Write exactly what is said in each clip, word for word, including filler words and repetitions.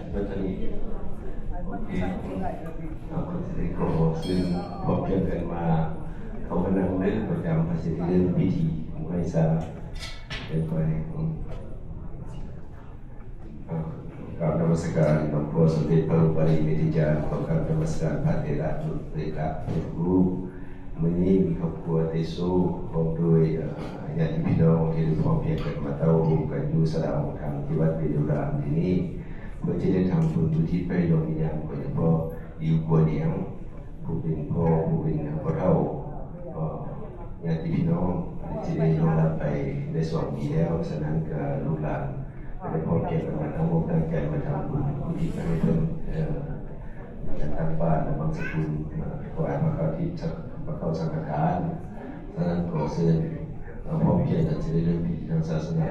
Betul. Okey. Apa tadi kau sering program kan ma kau menang deh macam pasti dia piti mai sa. Baik. กราบนมัสการหลวงพ่อสมเด็จพระอุปาลีเมธีจารย์ ขอกราบนมัสการพระเถระทุกเถระทุกรูป วันนี้มีครอบครัวเตโซ พร้อมด้วยเอ่อญาติพี่น้องที่ได้พร้อมเพรียงกันมาเต้าโฮมกันอยู่ศาลาของธรรมที่วัดเวรุรารามที่นี่ เพื่อจะได้ทำบุญอุทิศไปให้ดวงวิญญาณของหลวงพ่อ หลิวกัวเหลียง ผู้เป็นพ่อ ผู้เป็นพ่อเฒ่า ก็ญาติพี่น้องที่ได้ล่วงลับไปได้สองปีแล้ว ฉะนั้นก็ลูกหลานก็ได้พร้อมใจกันมาตั้งอกตั้งใจมาทำบุญอุทิศไปให้เพิ่น เอ่อ มีการตักบาตรและบังสกุล เอ่อ ถวายพระข้าวทิพย์ พระข้าวสังฆทาน ฉะนั้นขอเชิญ เราพร้อมเพรียงกันจะได้เริ่มพิธีทางศาสนา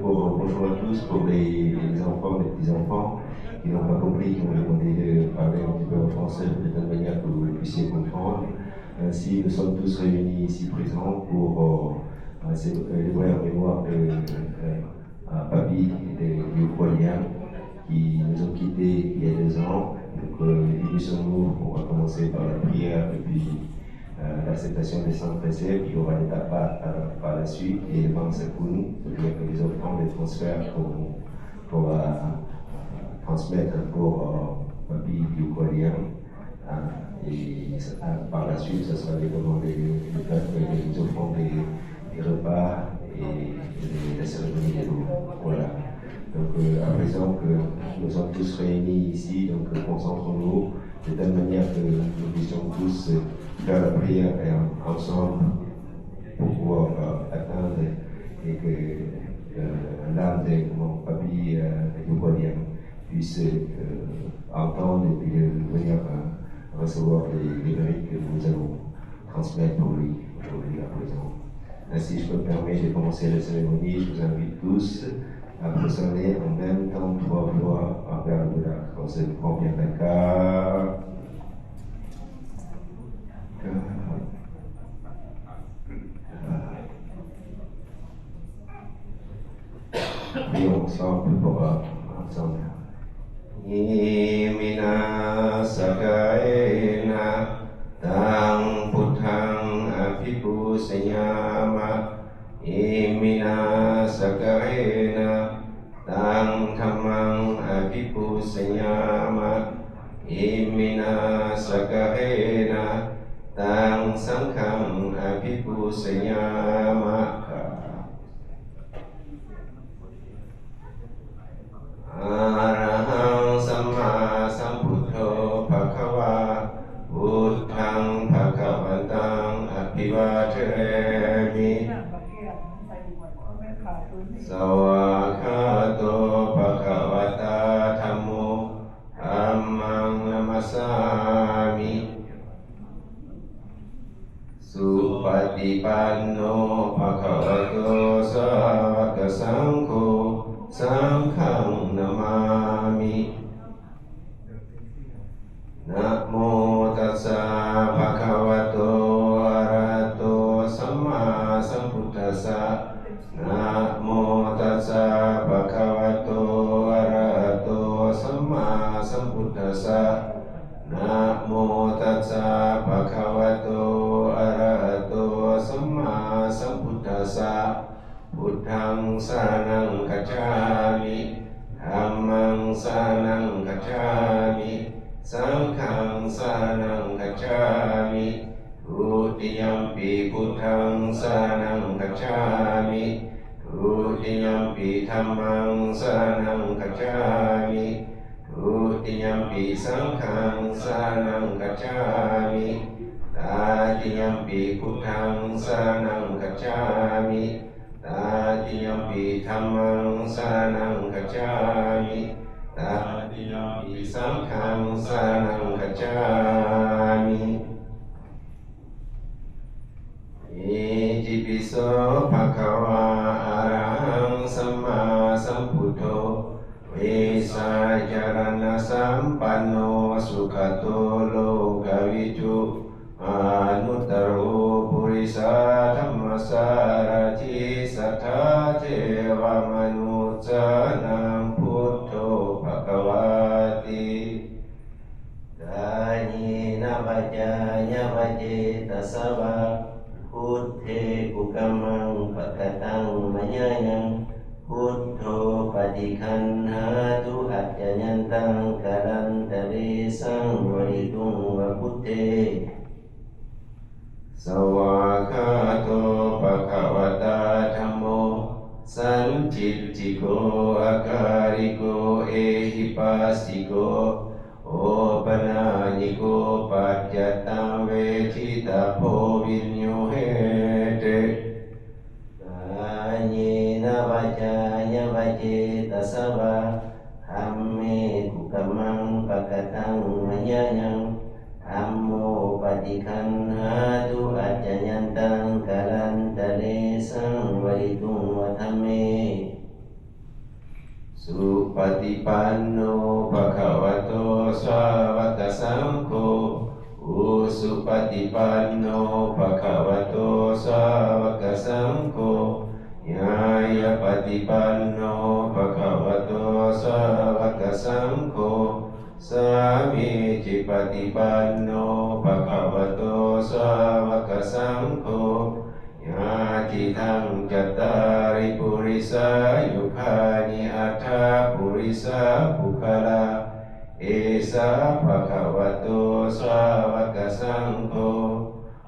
Bonjour, bonjour à tous, pour les, les enfants, les petits-enfants qui n'ont pas compris, qui m'ont demandé de parler un petit peu en français, de telle manière que vous puissiez comprendre. Ainsi, nous sommes tous réunis ici présents pour euh, euh, célébrer en mémoire de euh, euh, Papi de Liu Guoliang qui nous ont quittés il y a deux ans. Donc, euh, unissons-nous, on va commencer par la prière et puis euh, l'acceptation des saints préceptes. Il y aura des tapas par, par la suite et les bangsakun, c'est-à-dire que les offrandes, les transferts qu'on qu'on va euh, transmettre pour euh, Papi Liu Guoliang. Hein, et ça, par la suite, ce sera les, comment, les, les, les offrandes des, des repas et, et de la cérémonie des dons. Voilà. Donc, euh, à présent que nous sommes tous réunis ici, donc euh, concentrons-nous de telle manière que nous puissions tous euh, faire la prière et en- ensemble pour pouvoir euh, atteindre et que euh, l'âme de mon Papi euh, Liu Guoliang puisse euh, entendre et puis euh, venir euh, recevoir les, les mérites que nous allons transmettre pour lui aujourd'hui à présent. Ainsi, je me permets de commencer la cérémonie. Je vous invite tous à ressonner en même temps trois fois envers le Bouddha. Quand c'est le premier raka, Prions ensemble pour euh, ensemble. Iminā sakkārena taṃ buddhaṃ abhipūjayāma. Iminā sakkārena taṃ dhammaṃ abhipūjayāma. Iminā sakkārena taṃ saṅghaṃ abhipūjayāma. Arahaṃ sammāsambuddho bhagavā, buddhaṃ bhagavantaṃ abhivādemi. Svākkhāto bhagavatā dhammo, dhammaṃ namassāmi. Supaṭipanno bhagavato sāvakasaṅgho, saṅghaṃ namāmi. Namo tassa bhagavato arahato sammāsambuddhassa. Namo tassa bhagavato arahato sammāsambuddhassa. Namo tassa bhagavato arahato sammāsambuddhassa. Buddhaṃ saraṇaṃ gacchāmi. Dhammaṃ saraṇaṃ gacchāmi. Saṅghaṃ saraṇaṃ gacchāmi. Dutiyampi buddhaṃ saraṇaṃ gacchāmi. Dutiyampi dhammaṃ saraṇaṃ gacchāmi. Dutiyampi saṅghaṃ saraṇaṃ gacchāmi. Tatiyampi buddhaṃ saraṇaṃ gacchāmi. Tatiyampi dhammaṃ saraṇaṃ gacchāmi. Tatiyampi saṅghaṃ saraṇaṃ gacchāmi. Itipi so bhagavā arahaṃ sammāsambuddho. panno sugato lokavidū anuttaro purisadammasārathi satthā devamanussānaṃ buddho bhagavāti. Kāyena vācāya va cetasā vā buddhe kukammaṃ pakataṃ mayā yaṃ buddho paṭiggaṇhātu accayantaṃ kālantare saṃvarituṃ va buddhe. Svākkhāto bhagavatā dhammo sandiṭṭhiko akāliko ehipassiko opanayiko paccattaṃ veditabbo viññūhīti. Kāyena vācāya va cetasā vā dhamme kukammaṃ pakataṃ mayā yaṃ dhammo paṭiggaṇhātu accayantaṃ kālantare saṃvarituṃ va dhamme. Supaṭipanno bhagavato sāvakasaṅgho, ujupaṭipanno bhagavato sāvakasaṅgho, ñāyapaṭipanno bhagavato sāvakasaṅgho, sāmīcipaṭipanno bhagavato sāvakasaṅgho, yadidaṃ cattāri purisayugāni aṭṭha purisapuggalā, esa bhagavato sāvakasaṅgho,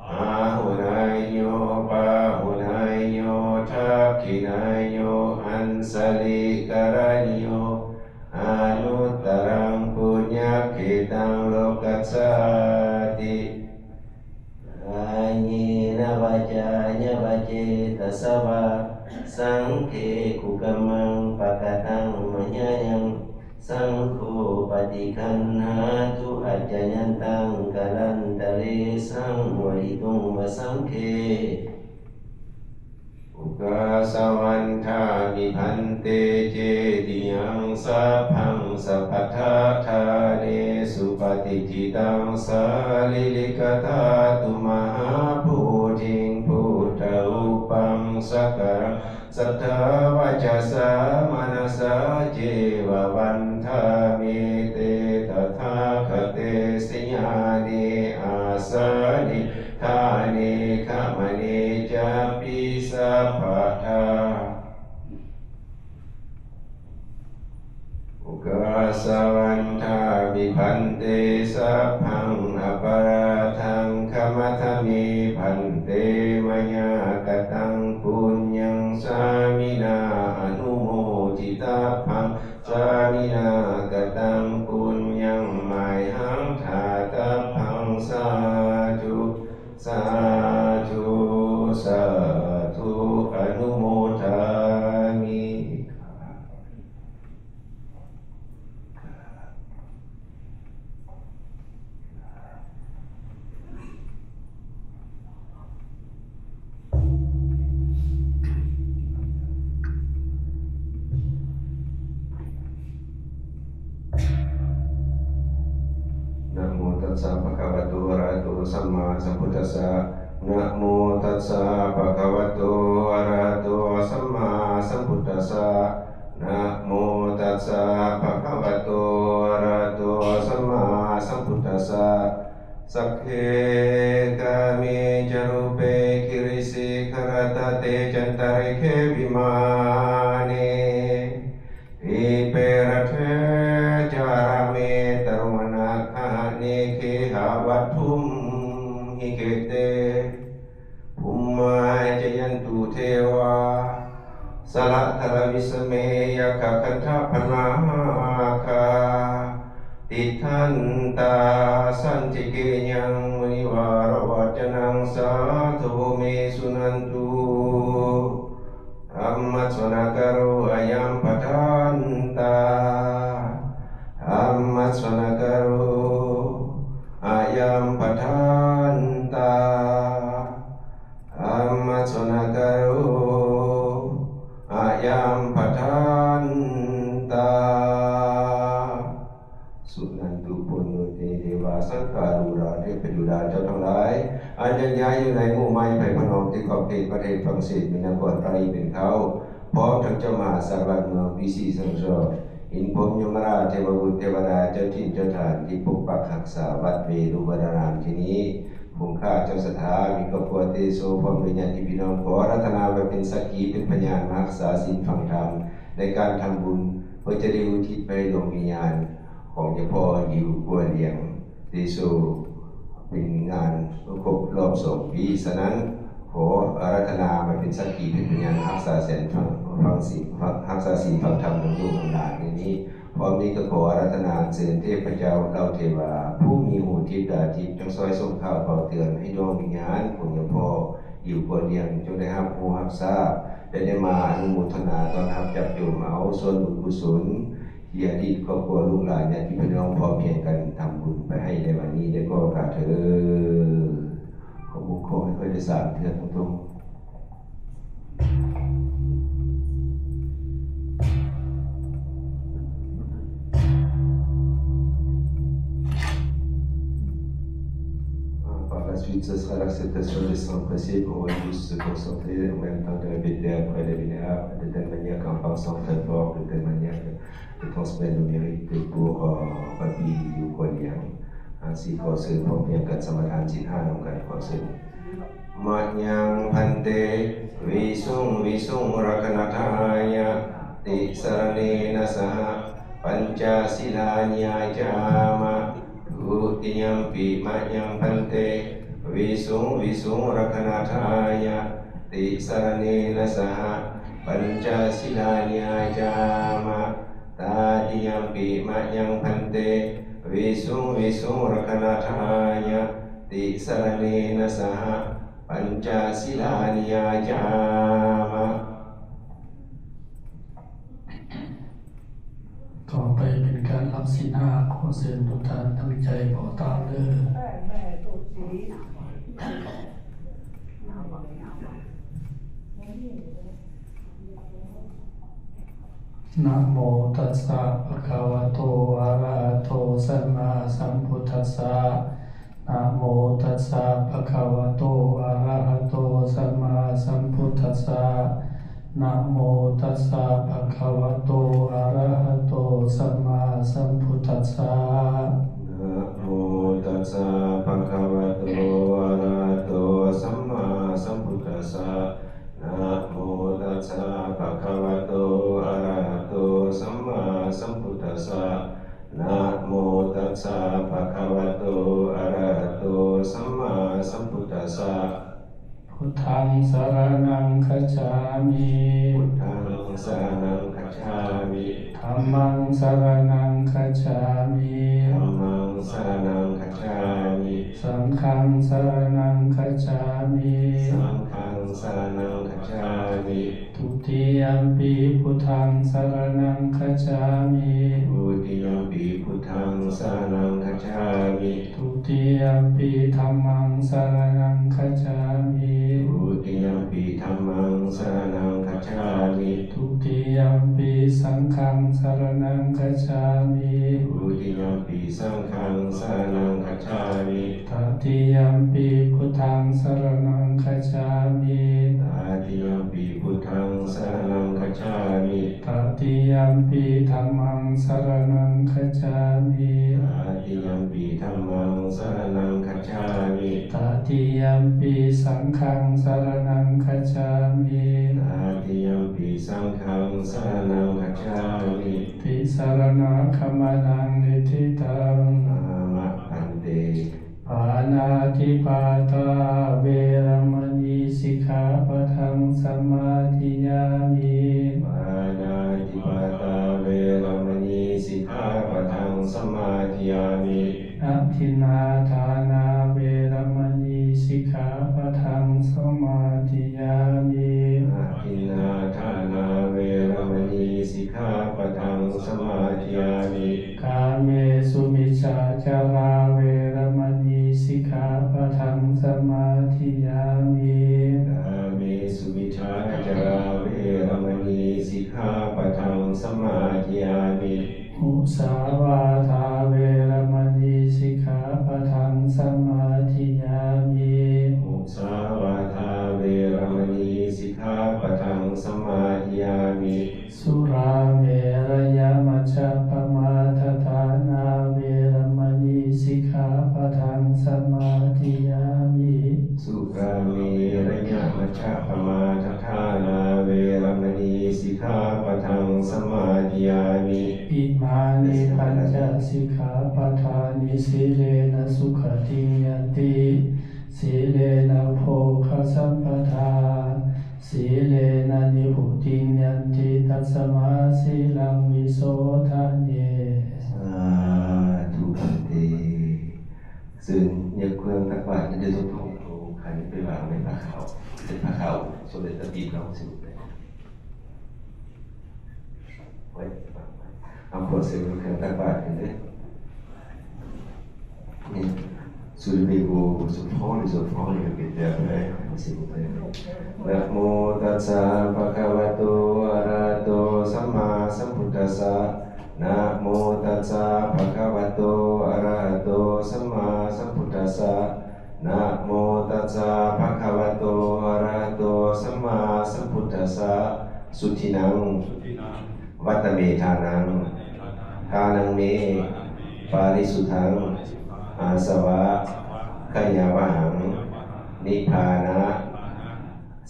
āhuneyyo pāhuneyyo dakkhiṇeyyo añjalikaraṇīyo anuttaraṃ puññakkhettaṃ lokassāti. Kāyena vācāya va cetasā vā saṅghe kukammaṃ pakataṃ mayā yaṃ saṅgho paṭiggaṇhātu accayantaṃ kālantare saṃvarituṃ va saṅghe. Ukāsa vandāmi bhante cetiyaṃ sabbaṃ sabbaṭṭhānesu patiṭṭhitaṃ sārīrikadhātu mahābodhiṃ buddharūpaṃ sakalaṃ sadā vacasā manasā ceva vandāmete tathāgate sayane āsane ṭhāne gamane cāpi sabbadā. Ukāsa vandāmi bhante sabbaṃ aparādhaṃ khamatha me bhante mayā kataṃ puññaṃ sāminā anumoditabbaṃ sāminā kataṃ puññaṃ mayhaṃ dātabbaṃ sādhu sādhu sādhu anumodāmi. Namo tassa bhagavato arahato sammāsambuddhassa. Namo tassa bhagavato arahato sammāsambuddhassa. Namo tassa bhagavato arahato sammāsambuddhassa. Sagge kāme ca rūpe girisikharataṭe cantalikkhe vimāne dīpe raṭṭhe ca gāme taruvanagahane gehavatthumhi khette bhummā cāyantu devā jalathalavisame yakkhagandhabbanāgā tiṭṭhantā santike yaṃ munivaravacanaṃ sādhavo me suṇantu. Dhammassavanakālo ayambhadantā. Dhammassavanakālo ayambhadantā. Dhammassavanakālo ayambhadantā. Suṇantu โยกย้ายอยู่ในหมู่ไม้ไผ่พะนองที่ขอบเขตประเทศฝรั่งเศส มีนครปารีสเป็นเค้า พร้อมทั้งเจ้ามหาสหรัฐเมืองวิสิสังจร อินพรหมยมราช เทวบุตรเทวดา เจ้าถิ่นเจ้าฐานที่ปกปักรักษาวัดเวรุวนารามที่นี้ ฝูงข้าเจ้าศรัทธา มีครอบครัวเตโช พร้อมด้วยญาติพี่น้อง ขออาราธนามาเป็นสักขีเป็นพยาน มารักษาศีลฟังธรรม ในการทำบุญ เพื่อจะได้อุทิศไปให้ดวงวิญญาณของเจ้าพ่อหลิวกัวเลียง เตโช เป็นงานครบรอบสองปี ฉะนั้นขออาราธนามาเป็นสักขีเป็นพยาน รักษาศีลฟัง ฟังศีล รักษาศีลฟังธรรมของลูกของหลานในนี้ พร้อมนี้ก็ขออาราธนาเชิญเทพเจ้าเหล่าเทวา ผู้มีหูทิพย์ตาทิพย์ จงช่วยส่งข่าวเป่าเตือนให้ดวงวิญญาณของเจ้าพ่อหลิวกัวเลียง จงได้รับรู้รับทราบ และได้มาอนุโมทนาต้อนรับจับโยมเอาส่วนบุญกุศล ที่อดีตครอบครัวลูกหลานญาติพี่น้องพร้อมเพรียงกันทำบุญไปให้ในวันนี้ได้ก็กาเถิด ขอบุญขอให้ค่อยได้สามเทือกตรงๆ Par la suite, ce sera l'acceptation des saints principes. On va tous se concentrer en même temps de répéter après les vénérables, de telle manière qu'en pensant très fort, de telle manière que de transmettre le mérite pour euh, Papy Liu Kuan Liang. Ainsi, ขอเชิญพร้อมเพรียงกันสมาทานศีลห้านำกัน ขอเชิญ Mayaṃ bhante visuṃ visuṃ rakkhaṇatthāya tisaraṇena saha pañca sīlāni yācāma. Dutiyampi mayaṃ bhante visuṃ visuṃ rakkhaṇatthāya tisaraṇena saha pañca sīlāni yācāma. Tatiyampi mayaṃ bhante visuṃ visuṃ rakkhaṇatthāya tisaraṇena saha pañca sīlāni yācāma. ต่อไปเป็นการรับศีลห้า ขอเชิญทุกท่านตั้งใจบอกตามเด้อ Namo tassa bhagavato arahato sammāsambuddhassa. Namo tassa bhagavato arahato sammāsambuddhassa. Namo tassa bhagavato arahato sammāsambuddhassa. Namo tassa bhagavato arahato sammāsambuddhassa. Namo tassa bhagavato arahato sammāsambuddhassa. Namo tassa bhagavato arahato sammāsambuddhassa. Buddhaṃ saraṇaṃ gacchāmi. Buddhaṃ saraṇaṃ gacchāmi. Dhammaṃ saraṇaṃ gacchāmi. Dhammaṃ saraṇaṃ gacchāmi. Saṅghaṃ saraṇaṃ gacchāmi. Saṅghaṃ saraṇaṃ gacchāmi. Dutiyampi buddhaṃ saraṇaṃ gacchāmi. Dutiyampi buddhaṃ saraṇaṃ gacchāmi. Dutiyampi dhammaṃ saraṇaṃ gacchāmi. Dutiyampi dhammaṃ saraṇaṃ gacchāmi. Dutiyampi saṅghaṃ saraṇaṃ gacchāmi. Dutiyampi saṅghaṃ saraṇaṃ gacchāmi. Tatiyampi buddhaṃ saraṇaṃ gacchāmi. Tatiyampi buddhaṃ saraṇaṃ gacchāmi. Tatiyampi dhammaṃ saraṇaṃ gacchāmi. Tatiyampi dhammaṃ saraṇaṃ gacchāmi. Tatiyampi saṅghaṃ saraṇaṃ gacchāmi. Tatiyampi saṅghaṃ saraṇaṃ gacchāmi. Tisaraṇagamanaṃ niṭṭhitaṃ. Āma bhante. Pāṇātipātā veramaṇī sikkhāpadaṃ samādiyāmi. Pāṇātipātā veramaṇī sikkhāpadaṃ samādiyāmi. Adinnādānā veramaṇī sikkhāpadaṃ samādiyāmi. Adinnādānā veramaṇī sikkhāpadaṃ samādiyāmi. Kāmesu micchācārā veramaṇī sikkhāpadaṃ samādiyāmi. Kāmesu micchācārā veramaṇī sikkhāpadaṃ samādiyāmi. Musāvādā veramaṇī sikkhāpadaṃ samādiyāmi. samādiyāmi. Surāmerayamajjapamādaṭṭhānā veramaṇī sikkhāpadaṃ samādiyāmi. Surāmerayamajjapamādaṭṭhānā veramaṇī sikkhāpadaṃ samādiyāmi. Imāni pañca sikkhāpadāni. Sīlena sugatiṃ yanti, sīlena bhogasampadā, sīlena nibbutiṃ yanti, tasmā sīlaṃ visodhaye. Sādhu bhante. ส่วนยกเครื่องตักบาตรนี่เดี๋ยวต้องเอาขันไปวางไว้ผ้าขาว เป็นผ้าขาวสมเด็จพระปิ่นเกล้าสิบ เอาขวดใส่เครื่องตักบาตรกันเด้อ นี่ Surimego, Sopho, Sopho, นี่เป็นแบบไหน Namo tassa bhagavato arahato sammāsambuddhassa. Namo tassa bhagavato arahato sammāsambuddhassa. Namo tassa bhagavato arahato sammāsambuddhassa. Sudinnaṃ vata me dānaṃ, dānaṃ me parisuddhaṃ, āsavakkhayaṃ vāhaṃ, nibbāna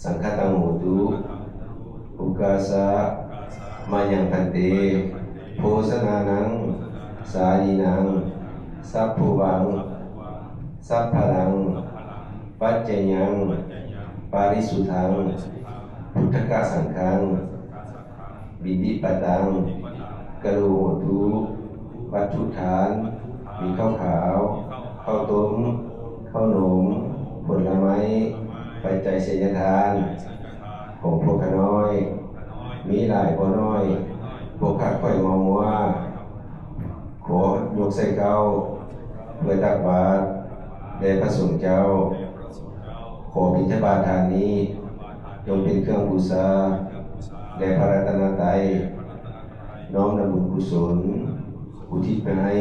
saṅkhātaṃ hotu. Ukāsa mayaṃ bhante, bhojanānaṃ sālīnaṃ, sabbhuvaṃ sabbalaṃ, paccayaṃ parisuddhaṃ, bhudakasaṅghaṃ, vippataṃ karotu. วัตถุทาน มีข้าวขาว ข้าวต้ม ข้าวหนม ผลไม้ ปัจจัยไสยทาน ของพวกข้าน้อย มีหลายบ่น้อย พวกข้าข้อยเมามัว ขอยกใส่เกล้า เพื่อตักบาตรแด่พระสงฆ์เจ้า ขอบิณฑบาตทานนี้ จงเป็นเครื่องบูชาแด่พระรัตนตรัย น้อมนำบุญกุศล อุทิศไปให้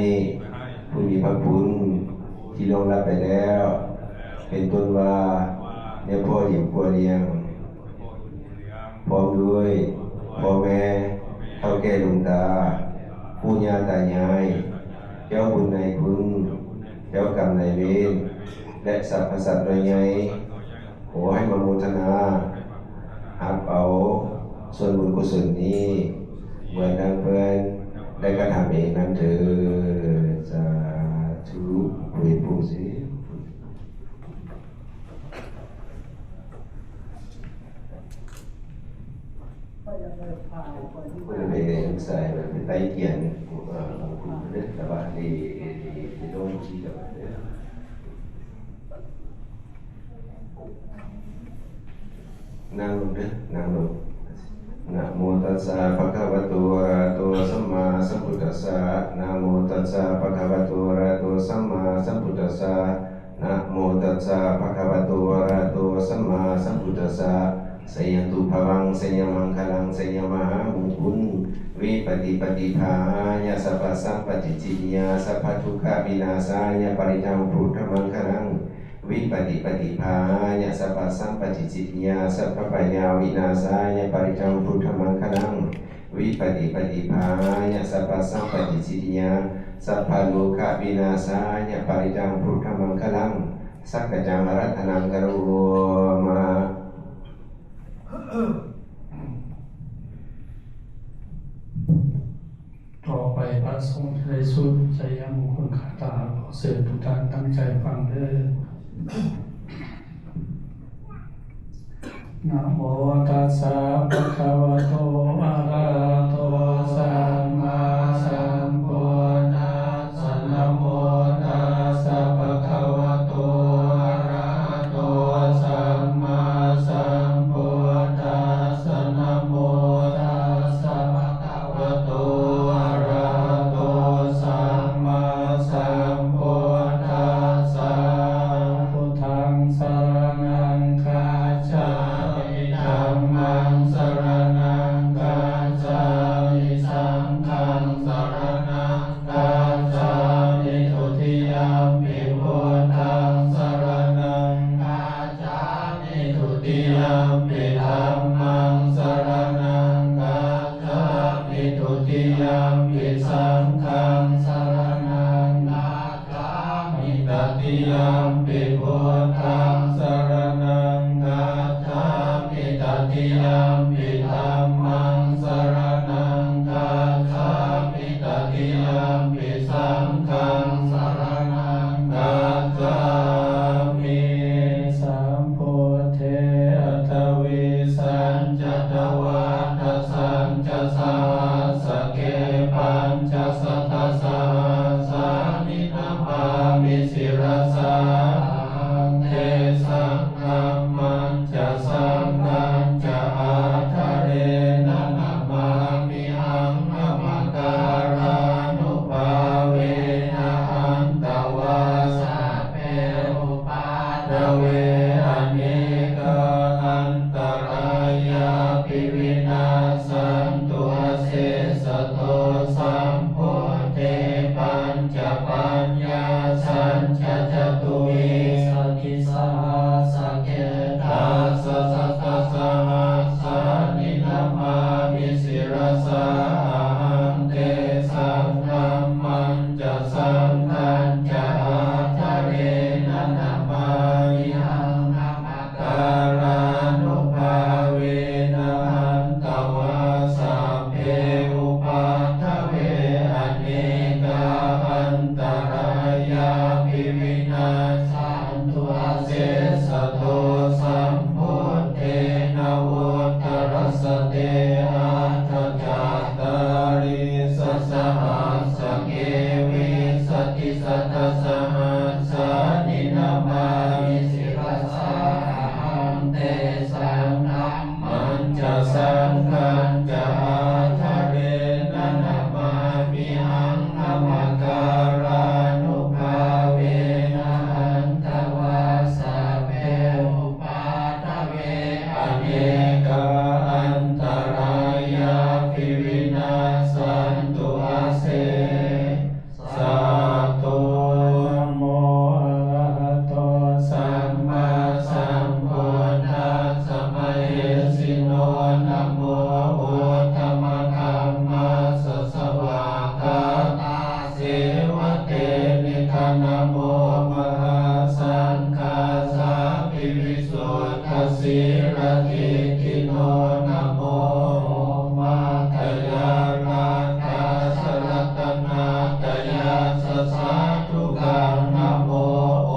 ผู้มีพระคุณที่ล่วงลับไปแล้ว เป็นต้นว่า แม่พ่อหลิวกัวเลียง พร้อมด้วยพ่อแม่ เฒ่าแก่ลุงตา ปู่ย่าตายาย เจ้าบุญนายคุณ เจ้ากรรมนายเวร และสรรพสัตว์น้อยใหญ่ ขอให้มาโมทนา รับเอาส่วนบุญกุศลนี้ เหมือนดังเพิ่นได้กระทำเองนั้นเถิด สาธุ อวยพรสิ เพิ่นไปใส่ไปไต้เตียน เอ่อ ของคุณเด้อ แต่ว่าใน ใน ในโลกที่แบบเด้อ นั่งลงเด้อ นั่งลง Namo tassa bhagavato arahato sammāsambuddhassa. Namo tassa bhagavato arahato sammāsambuddhassa. Namo tassa bhagavato arahato sammāsambuddhassa. Jayanto bhavaṃ jayamaṅgalaṃ jayamahāmaṅgalaṃ. Vipattipaṭibāhāya sabbasampattisiddhiyā sabbadukkhavināsāya parittaṃ brūtha maṅgalaṃ. Vipattipaṭibāhāya sabbasampattisiddhiyā sabbabhayavināsāya parittaṃ brūtha maṅgalaṃ. Vipattipaṭibāhāya sabbasampattisiddhiyā sabbarogavināsāya parittaṃ brūtha maṅgalaṃ. Sakkaccaṃ āratanaṃ karoma. ต่อไปพระสงฆ์จะได้สวดชัยมงคลคาถา ขอเชิญทุกท่านตั้งใจฟังเด้อ Namo tassa bhagavato arahato sammāsambuddhassa. Namo tassa bhagavato arahato sammāsambuddhassa. Namo tassa bhagavato arahato sammāsambuddhassa. Buddhaṃ saraṇaṃ gacchāmi. Dhammaṃ saraṇaṃ gacchāmi. Dhammaṃ saraṇaṃ gacchāmi. Tatiyampi saṅghaṃ saraṇaṃ gacchāmi. Sambuddhe aṭṭhavīsañca dvādasañca sahassake pañcasatasahassāni namāmi sirasā ahaṃ. Tesaṃ dhammañca saṅghañca ādarena namāmihaṃ. Namakārānubhāvena hantvā sabbe upaddave anekā antarāyāpi vinassantu asesato. Sambuddhe pañcapaññāsañca catuvīsatisahassake dasasatasahassāni namāmi sirasā ahaṃ. Tesaṃ dhammañca saṅghañca ādarena namāmihaṃ. Namakārānubhāvena hantvā sabbe upaddave anekā antarāyāpi vinassantu asesato. Sambuddhe navuttarasate aṭṭhacattāḷīsasahassake vīsatisatasahassāni namāmi sirasā ahaṃ. Tesaṃ dhammañca saṅghañca ādarena namāmihaṃ. Namakārānubhāvena hantvā sabbe upaddave anekā antarāyāpi vinassantu ase sato. Namo arahato sammāsambuddhassa mahesino. Namo uttamadhammassa svākkhātasseva tenidha. Namo mahāsaṅghassāpi visuddhasīladiṭṭhino. Namo omātyāraddhassa ratanattayassa sādhukaṃ. Namo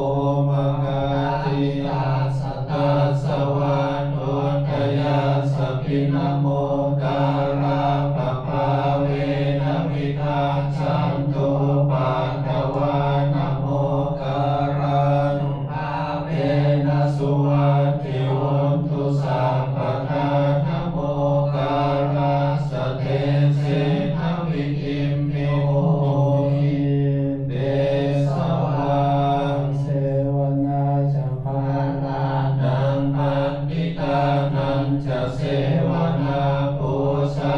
omakātītassa tassa vatthuttayassapi. Namokārappabhāvena vigacchantu upaddavā. Namokārānubhāvena suvatthi hotu sabbadā. Namokārassa tejena vidhimhi homi tejavā. Sevanā ca bālānaṃ paṇḍitānañca sevanā, pūjā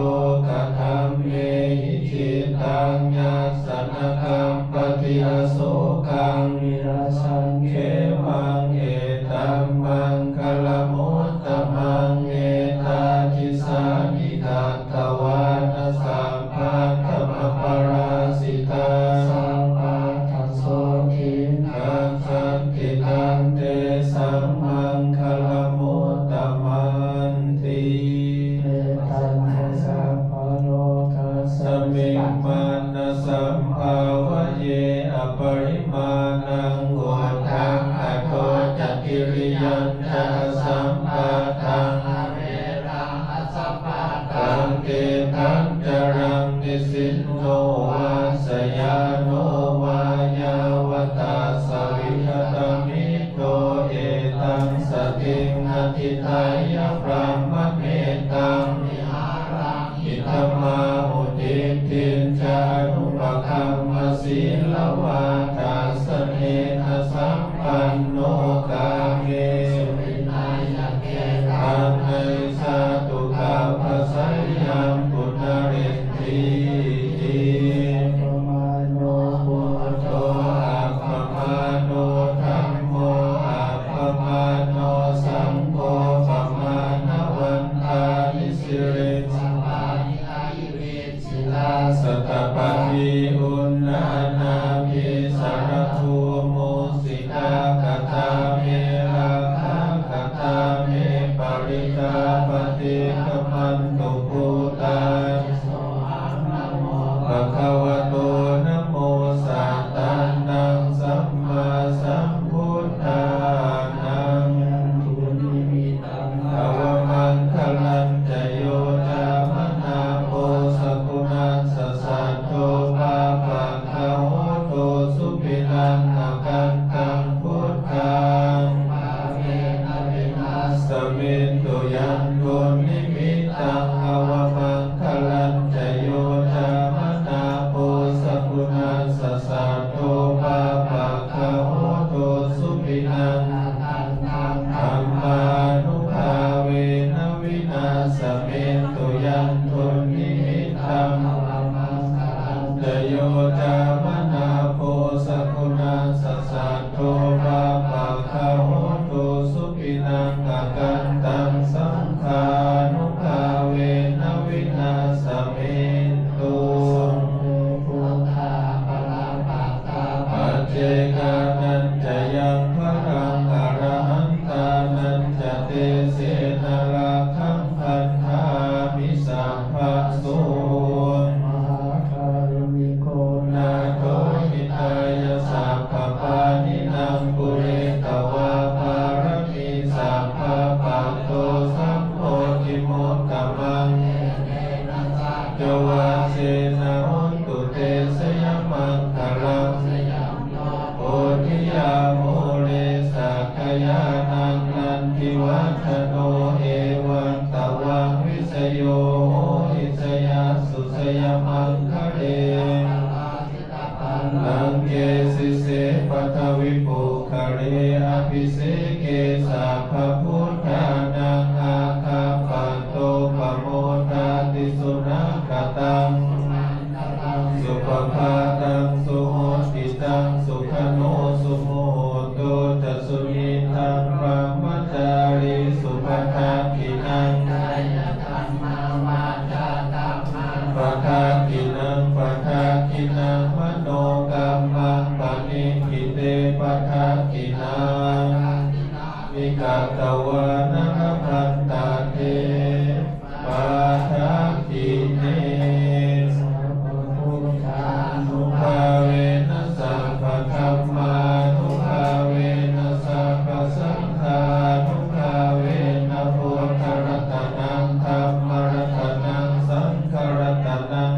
lokadhammehi cittaṃ yassa na kampati asokaṃ virajaṃ khemaṃ etammaṅgalamuttamaṃ. Etādisāni katvāna sabbatthamaparājitā sabbattha sotthiṃ gacchanti tantesaṃ maṅgalamuttamanti. Mettañca sabbalokasmiṃ mānasambhāvaye aparimāṇaṃ uddhaṃ adho ca tiriyañca asambādhaṃ averaṃ asapattaṃ. Tiṭṭhañcaraṃ nisinno vā sayāno vā yāvatassa vigatamiddho etaṃ satiṃ adhiṭṭheyya brahmametaṃ vihāraṃ idhamāhu. Diṭṭhiñca anupagamma sīlavā dassanena sampanno kāmesu vineyya gedhaṃ na hi jātu gabbhaseyyaṃ punaretīti. Appamāṇo buddho appamāṇo dhammo appamāṇo saṅgho pamāṇavantāni sirīsapāni ahi vicchikā satapadī uṇṇānābhī sarabū mūsikā. Katā me rakkhā katā me parittā paṭikkamantu bhūtāni. Bhagavato namo sattannaṃ sammāsambuddhānaṃ. Avamaṅgalañca yo cāmanāpo sakuṇassa saddo pāpaggaho dussupinaṃ akantaṃ buddhaṃ bhāvena vināsamentu. Yandunnimittaṃ avamaṅgalañca yo cāmanāpo sakuṇassa saddo pāpaggaho dussupinaṃ dhammānubhāvena vināsamentu. Yandunnimittaṃ avamaṅgalañca yo cāmanāpo sakuṇassa saddo pāpaggaho dussupinaṃ akantaṃ saṅghānubhāvena vināsamentu. Sabbe buddhā balappattā paccekānañca yaṃ balaṃ arahantānañca tejena rakkhaṃ bandhāmi sabbaso. Mahākāruṇiko nātho hitāya sabbapāṇinaṃ pūretvā pāramī sabbā patto sambodhimuttamaṃ. Etena saccavajjena hotu te jayamaṅgalaṃ. Bodhiyā mūle sakyānaṃ nandivaḍḍhano evaṃ tvaṃ vijayo hohi jayassu jayamaṅgale. Aparājitapallaṅke sīse paṭhavipokkhare abhiseke sabbabuddhānaṃ aggappatto pamodati. Sunakkhattaṃ sumaṅgalaṃ supabhātaṃ suhuṭṭhitaṃ sukhaṇo sumuhutto ca suyiṭṭhaṃ brahmacārisu padakkhiṇaṃ padakkhiṇaṃ padakkhiṇaṃ manokammaṃ paṇidhī te padakkhiṇā. Ni katvāna labhantatthe padakkhiṇe. Sabbabuddhānubhāvena sabbadhammānubhāvena sabbasaṅghānubhāvena buddharatanaṃ dhammaratanaṃ saṅgharatanaṃ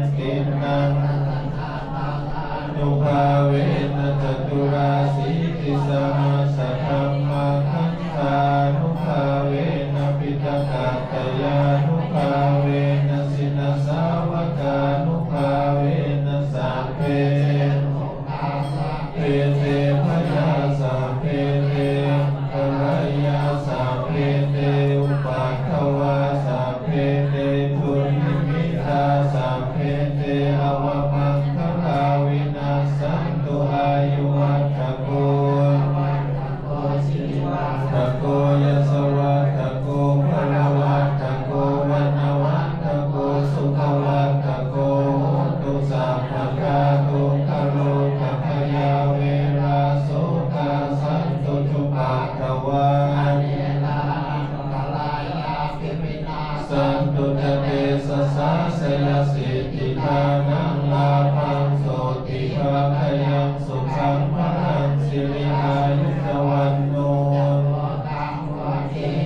sāsayasi, dhanaṃ lābhaṃ sotthi bhāgyaṃ sukhaṃ balaṃ siri āyu ca vaṇṇo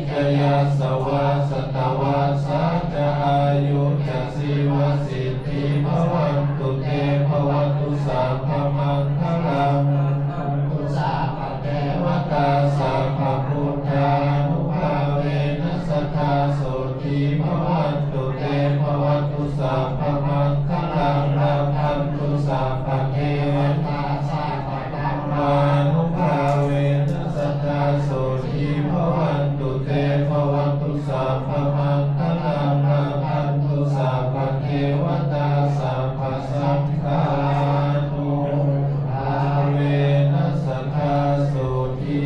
ca yasavā satavassā ca āyū ca jīvasiddhī bhavantu te. Bhavatu sabbamaṅgalaṃ, rakkhantu sabbadevatā, sabbabuddhānubhāvena sadā sotthī bhavantu te. Bhavatu sabbamaṅgalaṃ, rakkhantu sabbadevatā, sabbadhammānubhāvena sadā sotthī bhavantu te. Bhavatu sabbamaṅgalaṃ, rakkhantu sabbadevatā, sabbasaṅghānubhāvena sadā sotthī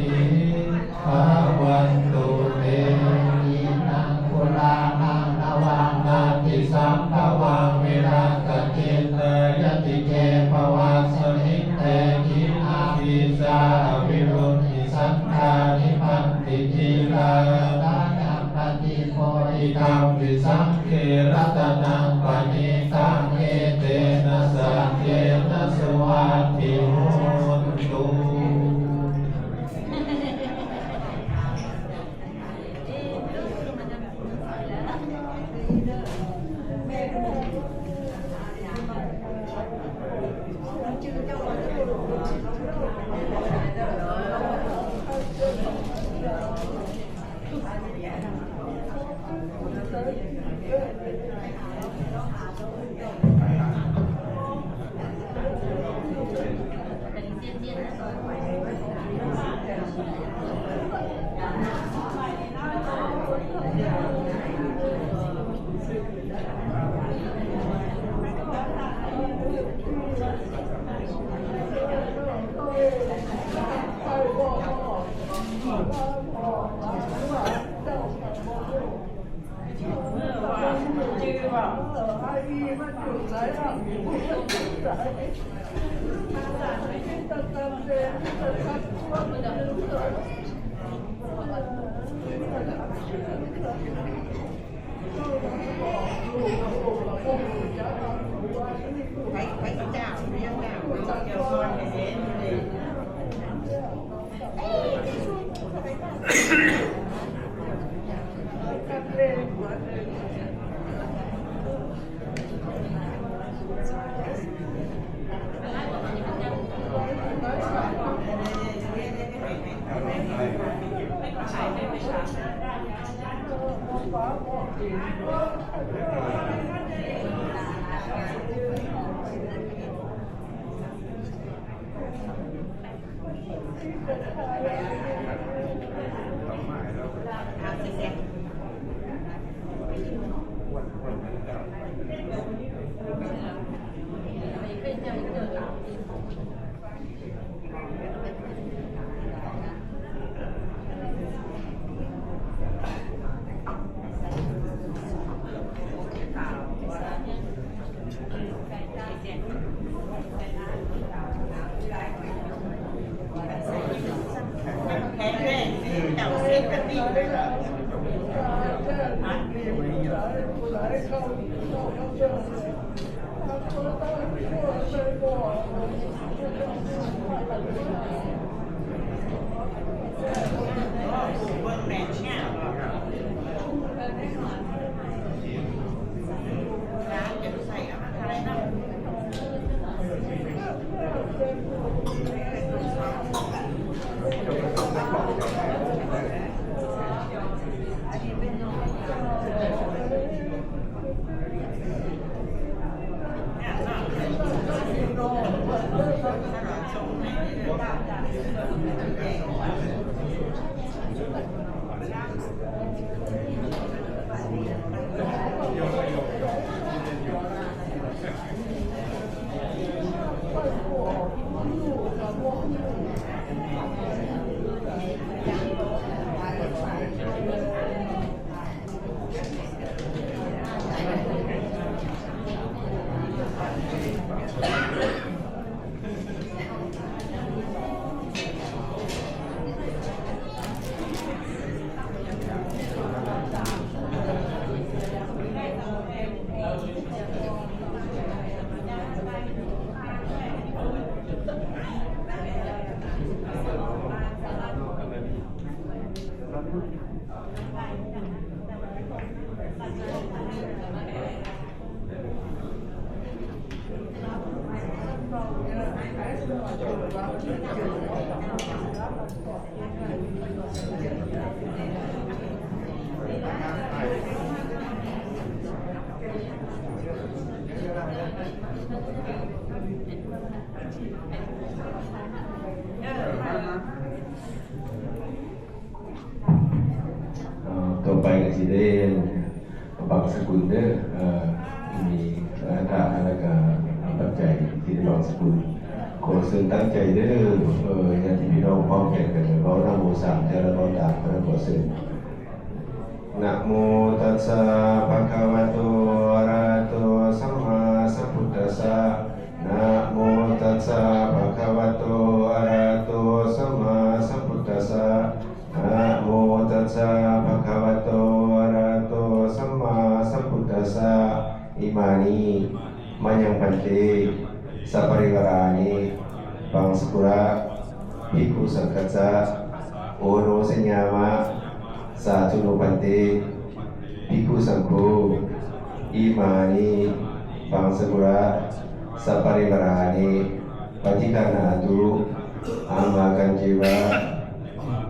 bhavantu te. Khīṇaṃ purāṇaṃ navaṃ natthi sambhavaṃ, virattacittāyatike bhavasmiṃ, te khīṇabījā aviruḷhichandā nibbānti dhīrā. Idampi saṅghe ratanaṃ paṇītaṃ, etena saccena suvatthi hotu. เอ่อ ต่อไปก็สิได้บังสกุลเด้อ เอ่อ มี เอ่อ อัฐะ แล้วก็ปัจจัยที่ได้บังสกุล ขอเชิญตั้งใจเด้อ เอ่อ ญาติพี่น้องพร้อมกันกัน เว้านะโมสามเทื่อ แล้วเว้าตาม ขอเชิญ Namo tassa bhagavato arahato sammāsambuddhassa. Namo tassa bhagavato arahato sammāsambuddhassa. Namo tassa bhagavato arahato sammāsambuddhassa. Imāni mayaṃ bhante saparivārāni paṃ sakura bhikkhusaṅghassa oṇojayāma. Sādhu no bhante bhikkhusaṅgho imāni paṃ sakura saparivārāni paṭiggaṇhātu. Amhākañceva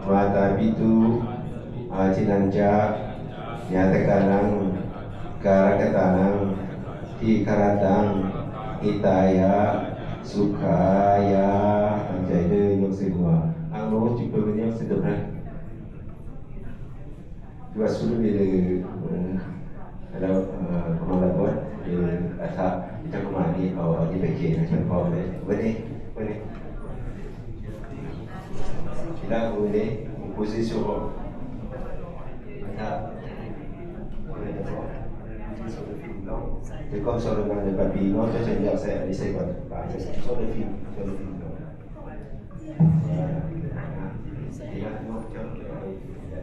mātāpitu ājinañca ñātakānaṃ kālakatānaṃ dīgharattaṃ hitāya sukhāya. ตั้งใจเด้อ ยกใส่หัว อ้างโน้มจิตเพื่อเป็นยกสิทธิ์นะ ที่วัดสุรวีเลย เอ่อ แล้ว เอ่อ กำลังบวช เอ่อ อัฐะ ที่จะเข้ามานี่ เอา เอาที่ไปเกณฑ์ให้เพียงพอเลย วันนี้ วันนี้ ที่ร่างมือนี้ position ของ Ecco, solo quando il bambino, cioè, c'è gli ossa, eh, li seguono, vai, cioè, solo i figli, solo i figli. Eh, eh, eh, no, cioè, eh, eh, eh,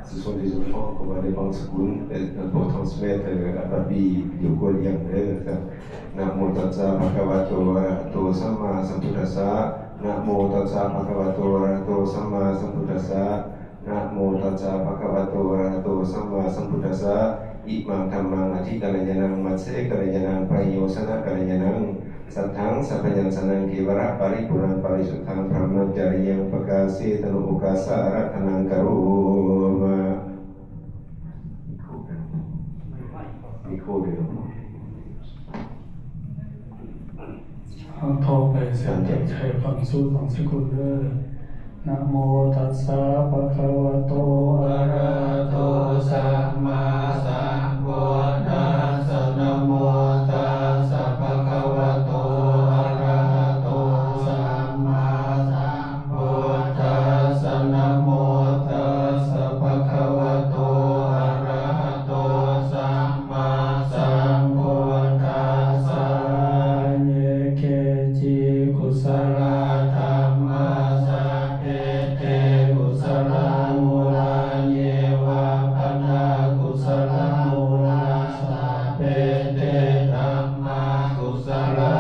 Ce sont des enfants qu'on va les prendre secours, et pour transmettre à papy, de quoi il y a, hein. Namo tassa bhagavato arahato sammāsambuddhassa. Namo tassa bhagavato arahato sammāsambuddhassa. Namo tassa bhagavato arahato sammāsambuddhassa. Imaṃ dhammaṃ adhikaraññānaṃ majjhekaraññānaṃ pariyosānakaraññānaṃ sātthaṃ sabyañjanaṃ kevalaparipuṇṇaṃ parisuddhaṃ brahmacariyaṃ pakāsetu. Okāsa ārakkhaṇaṃ karoma. ต่อไปเสียงจากชัยพรสู้ของสกุลเด้อ Namo tassa bhagavato arahato sammāsambuddhassa. Namo tassa bhagavato arahato sammāsambuddhassa. Namo tassa bhagavato arahato sammāsambuddhassa. Ye keci kusalā dhammā sabbe te kusalamūlā. Ye vā pana kusalamūlā sabbe te dhammā kusalā.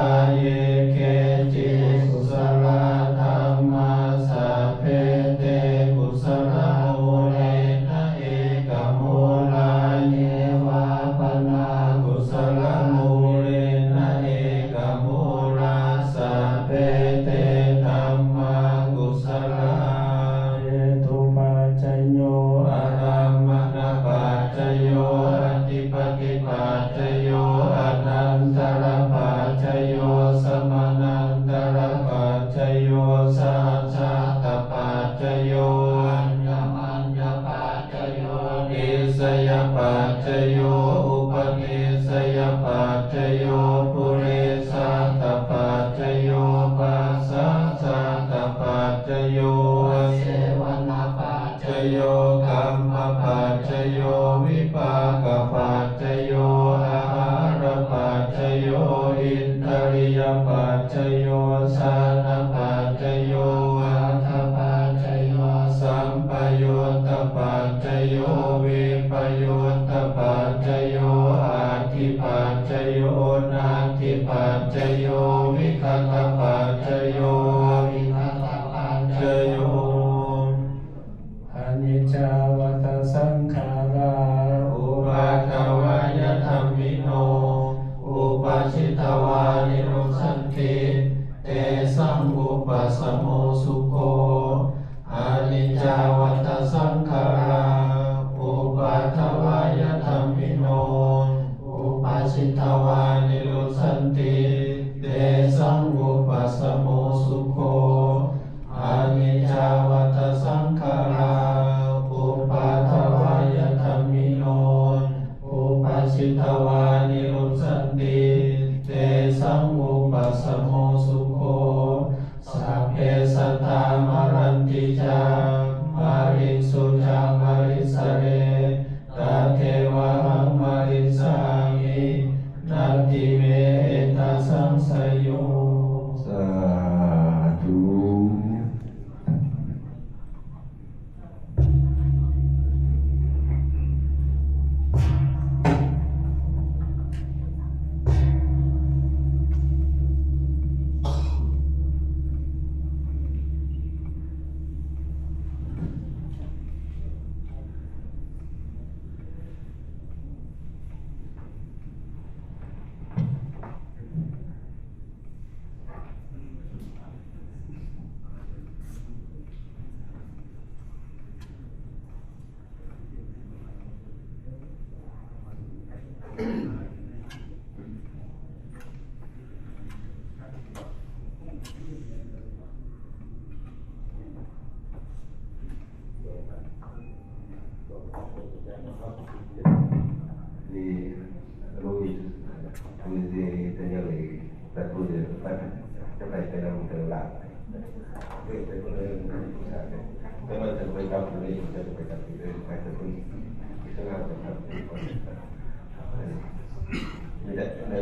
Ye keci kusalā dhammā sabbe te kusalamūlena ekamūlā. Ye vā pana kusalamūlena ekamūlā sabbe te dhammā kusalā. Hetupaccayo, ārammaṇapaccayo, adhipatipaccayo, anantarapaccayo, samanantarapaccayo, sahajātapaccayo, aññama vūpasamo sukho. Aniccā vata saṅkhārā, uppādavayadhammino, uppajjitvā nirujjhanti, tesaṃ vūpasamo sukho. Aniccā vata saṅkhārā, uppādavayadhammino, uppajjitvā nirujjhanti, tesaṃ vūpasamo sukho. Sabbe sattā maranti ca, mariṃsu ca marissare, tathevāhaṃ marissāmi, natthi me ettha saṃsayo. Sādhu.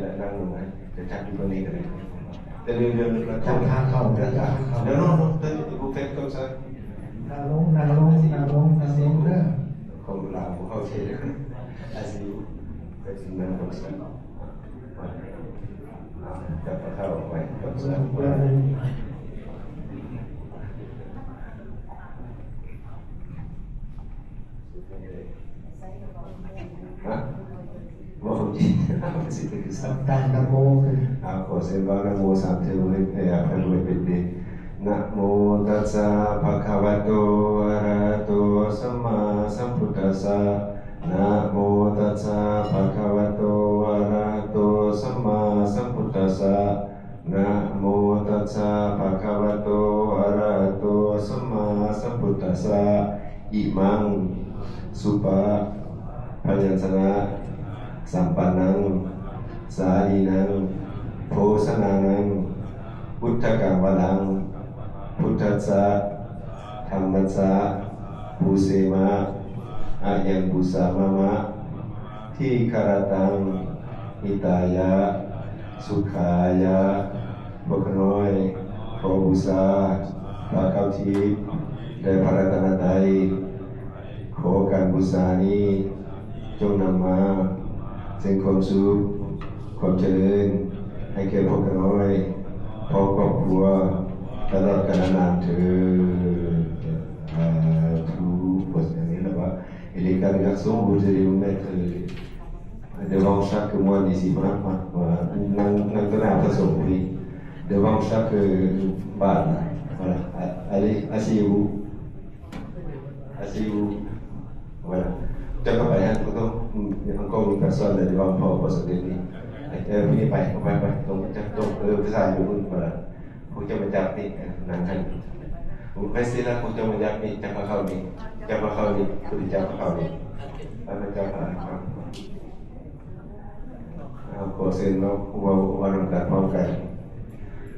จะนั่งลงนะ จะจับอยู่ตรงนี้ก็ได้ แต่เดี๋ยวๆ เรา จับขาเข่า จับขาเข่า เดี๋ยวๆๆ เดี๋ยว vous faites comme ça. นั่งลง นั่งลง นั่งลง นั่งลงเด้อ ของลาวเขาใช้ อาซิว เป็นสิ่งนั้น comme ça. จับขาเข่าออกไป comme ça. ฮะ ว่าผมจริง ตั้งนะโมขึ้น อ่า ขอเส้นไหว้นะโมสามเทื่อ ให้ ให้อภัย ให้เป็นเดช Namo tassa bhagavato arahato sammāsambuddhassa. Namo tassa bhagavato arahato sammāsambuddhassa. Namo tassa bhagavato arahato sammāsambuddhassa. Imaṃ supabyañjanasampannaṃ sālīnaṃ bhojanānaṃ udakaṃ varaṃ buddhassa dhammassa pūjema. Ayaṃ pūjā mama dīgharattaṃ hitāya sukhāya. พวกข้าน้อยขอบูชาพระข้าวทิพย์และพระรัตนตรัย ขอการบูชานี้จงนำมาซึ่งความสุข ความเจริญ ให้แก่พวกข้าน้อย พร้อมครอบครัว ตลอดกาลนานเทอญ สาธุ บทอย่างนี้นะว่า Ele kan gak sungguh jadi umat, eh, devant chaque moine ici, voilà, voilà, voilà. นั่ง นั่งต่อหน้าพระสงฆ์นี่ devant chaque, euh, bârde, voilà. A-, allez, asseyez-vous. Asseyez-vous. Voilà. จะเข้าไปฮะ ก็ต้อง อืม encore une personne là devant พระสงฆ์นี่ เออ ผู้นี้ไป ไป ไป ตรง ตรง เออ ภาษาอยู่นู่น voilà. พวกเจ้ามาจับนี่ นั่งท่าน ไม่สิละ พวกเจ้ามาจับนี่ จับพระเข้านี่ จับพระเข้านี่ พระพุทธเจ้าพระเข้านี่ แล้วมาจับพระเข้า เอา ขอเชิญเนาะ ว่า ว่านำกันพร้อมกัน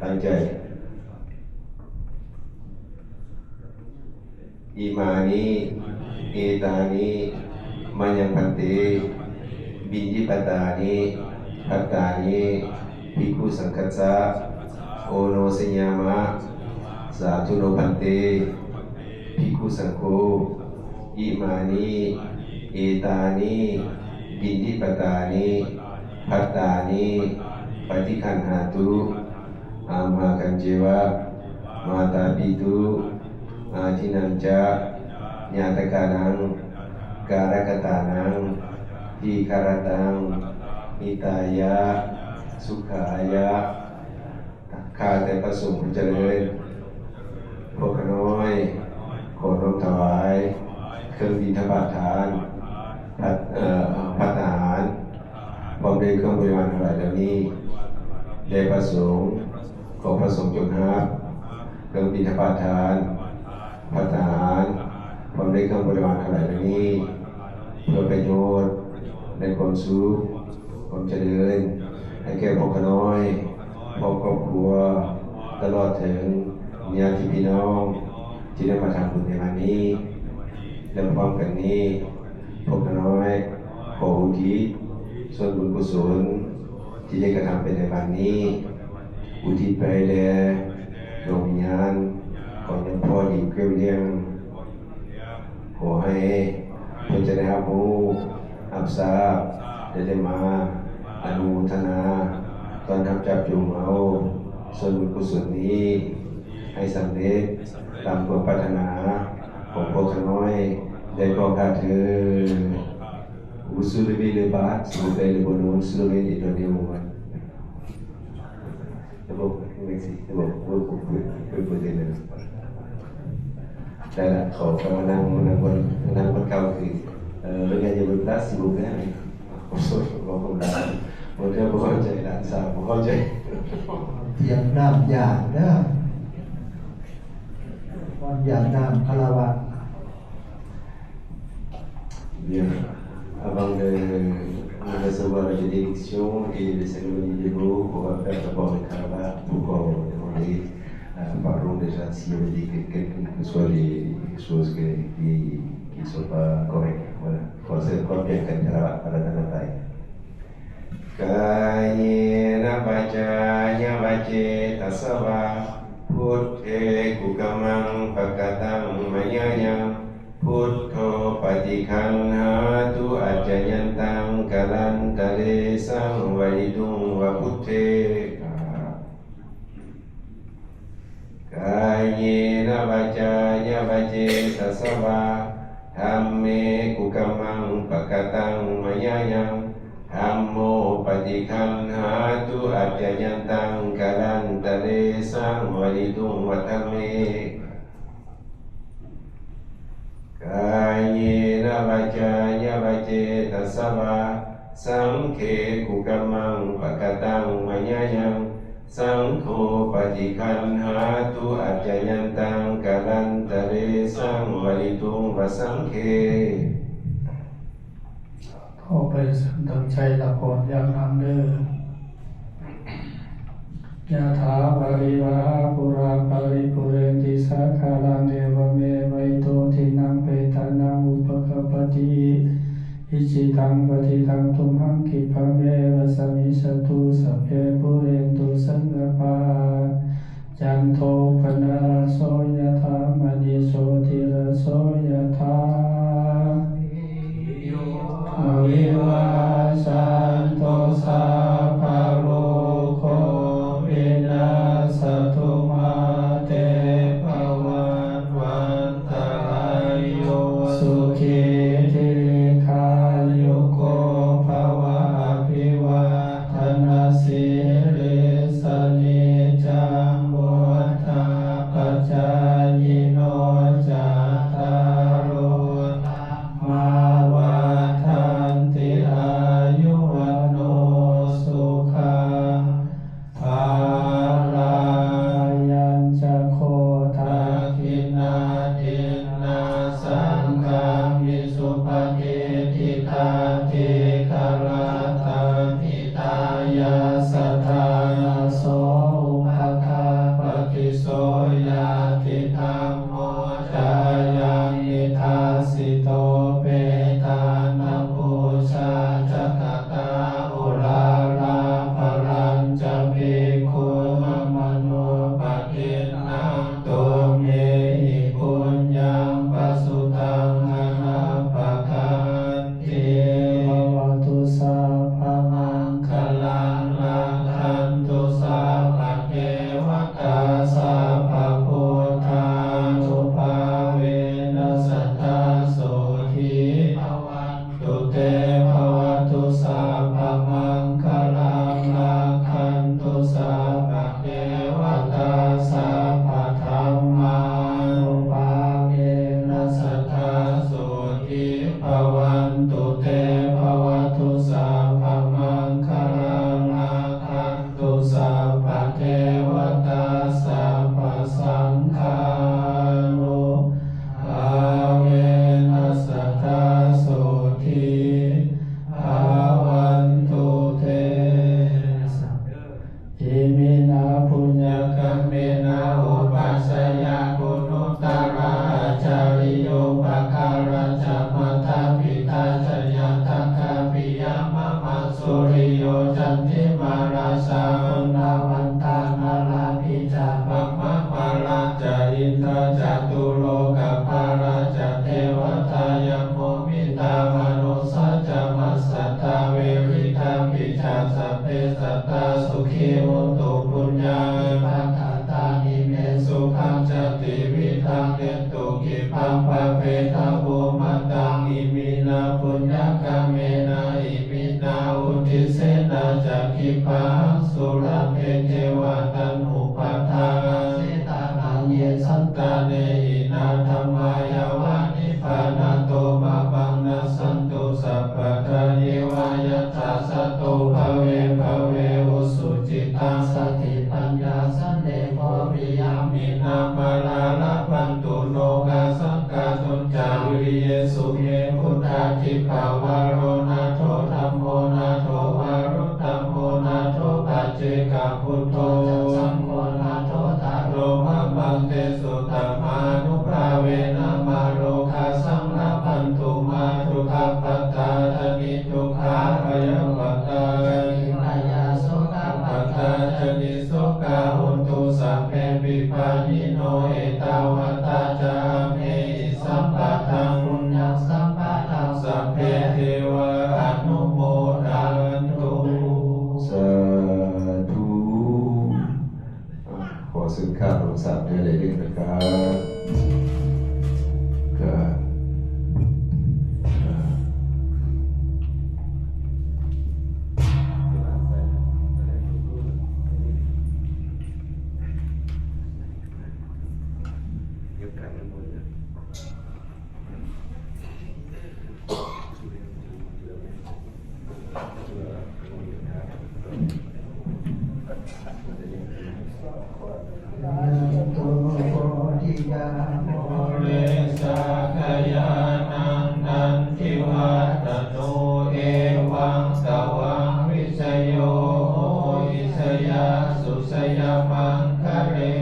ตั้งใจ Imāni etāni mayaṃ bhante piṇḍapātāni bhattāni bhikkhusaṅghassa oṇojayāma. Sādhu no bhante bhikkhusaṅgho imāni etāni piṇḍapātāni bhattāni paṭiggaṇhātu amhākañceva mātāpitu ādīnañca ñātakānaṃ kālakatānaṃ dīgharattaṃ hitāya sukhāya. ข้าแต่พระสงฆ์ผู้เจริญ พวกข้าน้อย ขอน้อมถวาย เครื่องบิณฑบาตทาน ภัต เอ่อ ภัตตาหาร พร้อมด้วยเครื่องบริวารทั้งหลายเหล่านี้ แด่พระสงฆ์ ขอพระสงฆ์จงรับ เครื่องบิณฑบาตทาน ภัตตาหาร พร้อมด้วยเครื่องบริวารทั้งหลายเหล่านี้ เพื่อประโยชน์ ในความสุข ความเจริญ ให้แก่พวกข้าน้อย พร้อมครอบครัว ตลอดถึงญาติพี่น้อง ที่ได้มาทำบุญในวันนี้ และพร้อมกันนี้ พวกข้าน้อย ขออุทิศ ส่วนบุญกุศล ที่ได้กระทำไปในวันนี้ อุทิศไปแด่ดวงวิญญาณ ของหลวงพ่อหลิวเกี้ยวเลี้ยง ขอให้เพิ่นจะได้รับรู้ รับทราบ และได้มาอนุโมทนา ต้อนรับจับจุ่มเอา ส่วนบุญกุศลนี้ ให้สำเร็จตามความปรารถนา ของพวกข้าน้อย ได้ก็ข้าเถิด Vous soulevez le bâton, s'il vous plaît, le bonhomme, soulevez et donnez au moine. C'est bon, merci, c'est bon. Vous, vous pouvez, vous pouvez poser le. ได้ละ ขอ ขอนั่ง นั่งบน นั่งบนเก้าอี้ เอ่อ Regardez votre place, s'il vous plaît. บ่ บ่ บ่เข้าใจ หลานสาวบ่เข้าใจ เตรียมน้ำยาเด้อ น้ำยา น้ำคารวะ Bien. Avant de, de recevoir la bénédiction et les cérémonies de l'eau, on va faire d'abord le kharava pour qu'on demande, euh, pardon déjà s'il y avait des, quelques, que ce soit des choses que, qui, qui ne sont pas correctes. Voilà. Faut se, faut bien faire le kharava, voilà, dans la taille. Kāyena vācāya va cetasā vā, buddhe kukammaṃ pakataṃ mayā yaṃ, buddho paṭiggaṇhātu accayantaṃ kālantare saṃvarituṃ va buddhe. Kāyena vācāya va cetasā vā, dhamme kukammaṃ pakataṃ mayā yaṃ, dhammo paṭiggaṇhātu accayantaṃ kālantare saṃvarituṃ va dhamme. Kāyena vācāya va cetasā vā, saṅghe kukammaṃ pakataṃ mayā yaṃ, saṅgho paṭiggaṇhātu accayantaṃ kālantare saṃvarituṃ va saṅghe. ต่อไปตั้งใจรับพรอย่างหนักเด้อ Yathā vārivahā pūrā paripūrenti sāgaraṃ, evameva ito dinnaṃ petānaṃ upakappati. Icchitaṃ patthitaṃ tumhaṃ khippameva samijjhatu, sabbe pūrentu saṅkappā, cando paṇṇaraso yathā, maṇi jotiraso yathā. Vivajjantu sabbarogo vinassatu, mā te bhavatvantarāyo, sukhī dīghāyuko bhava. Abhivādanasīlissa niccaṃ vuḍḍhāpacāyino, cattāro dhammā vaḍḍhanti, āyu vaṇṇo sukhaṃ balaṃ. Ayañca kho dakkhiṇā dinnā saṅghamhi supatiṭṭhitā, dīgharattaṃ hitāyassa ṭhānaso upakappati. So ñātidhammo ca ayaṃ nidassito, petāna pūjā ca katā uḷārā, balañca bhikkhūnamanuppadinnaṃ, tumhehi puññaṃ pasutaṃ anappakanti. Bhavatu sabbamaṅgalaṃ, rakkhantu sabbadevatā, sabbabuddhā Anubhāvena sadā sotthī bhavantu te. Iminā puññakammena upajjhāyā guṇuttarā ācariyūpakārā ca mātā pitā ca ñātakā piyā mamaṃ suriyo candimā rājā guṇavantā narāpi ca brahmamārā ca indā ca catulokapālā ca devatā yamo mittā manussā ca majjhattā verikāpi ca sabbe sattā sukhī hontu puññāni pakatāni me sukhañca tividhaṃ dentu khippaṃ pāpetha vomataṃ. Iminā puññakammena iminā uddisena ca khippāhaṃ sulabhe ceva taṇhupādānachedanaṃ ye santāne hinā dhammā yāva nibbānato mamaṃ nassantu sabbadā yeva yattha jāto bhave bhave ujucittaṃ satipaññā sallekho viriyamhinā mārā labhantu nokāsaṃ kātuñca viriyesu me buddhādhipavaro nātho dhammo nātho varuttamo nātho paccekabuddho ca saṅgho nāthottaro mamaṃ tesottamānubhāvena mārokāsaṃ labhantu mā dukkhappattā ca niddukkhā bhayappattā ca nibbhayā sokappattā ca nissokā hontu sabbepi pāṇino. Ettāvatā ca amhehi sambhataṃ puññaṃ sambhataṃ sabbe devā anumodantu. Sādhu. ขอเชิญข้าพเจ้าทั้งสามได้เลยนะครับ ครับ Jayanto bodhiyā mūle sakyānaṃ nandivaḍḍhano, evaṃ tvaṃ vijayo hohi jayassu jayamaṅgale.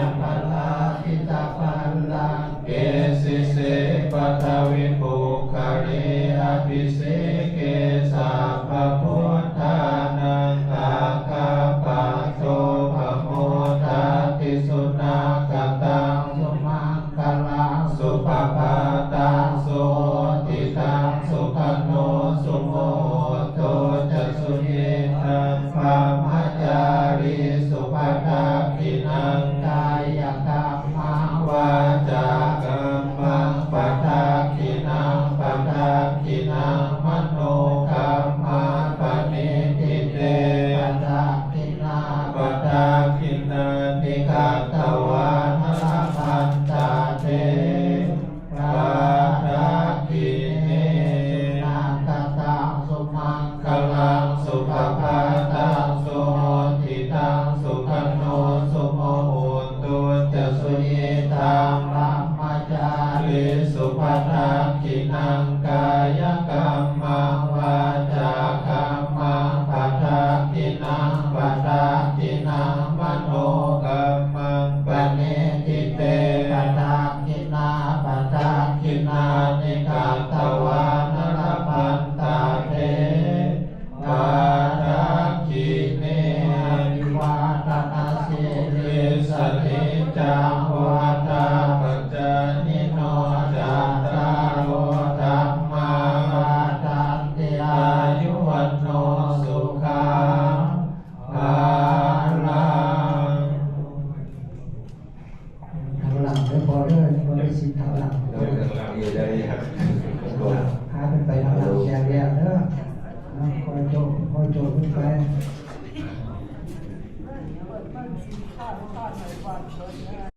Aparājitapallaṅ ke sīse paṭhavipokkhare, abhiseke sabbabuddhānaṃ aggappatto pamodati. Sunakkhattaṃ sumaṅgalaṃ supabhātaṃ suhuṭṭhitaṃ, sukhaṇo sumuhutto ca suyiṭṭhaṃ brahmacārisu. Padakkhiṇaṃ kāyakam maṃ vācākammaṃ padakkhiṇaṃ, padakkhiṇaṃ manokammaṃ paṇidhī te padakkhiṇā, padakkhiṇāni katvāna labhantatthe padakkhiṇe. Sunakkhattaṃ sumaṅgalaṃ supabhātaṃ suhuṭṭhitaṃ, sukhaṇo sumuhutto ca suyiṭṭhaṃ brahmacārisu. Padakkhiṇaṃ kāyakammaṃ vācākammaṃ padakkhiṇaṃ, padakkhiṇaṃ manokammaṃ paṇidhī te padakkhiṇā, padakkhiṇāni katvāna labhantatthe padakkhiṇe. Abhivādanasīlissa niccaṃ vuḍḍhāpacāyino cattāro dhammā vaḍḍhanti āyu vaṇṇo sukhaṃ balaṃ. ทางหลังเด้อพอเด้อ ยังบ่ได้สิทางหลัง เออ ทางหลังนี่ได้ครับ พาเพิ่นไปทางหลังอย่างเดียวเด้อ เอา คอยโจก คอยโจกขึ้นไป เปิดเบิ่งสินค้า ลูกค้าใส่บาตรเปิดงาน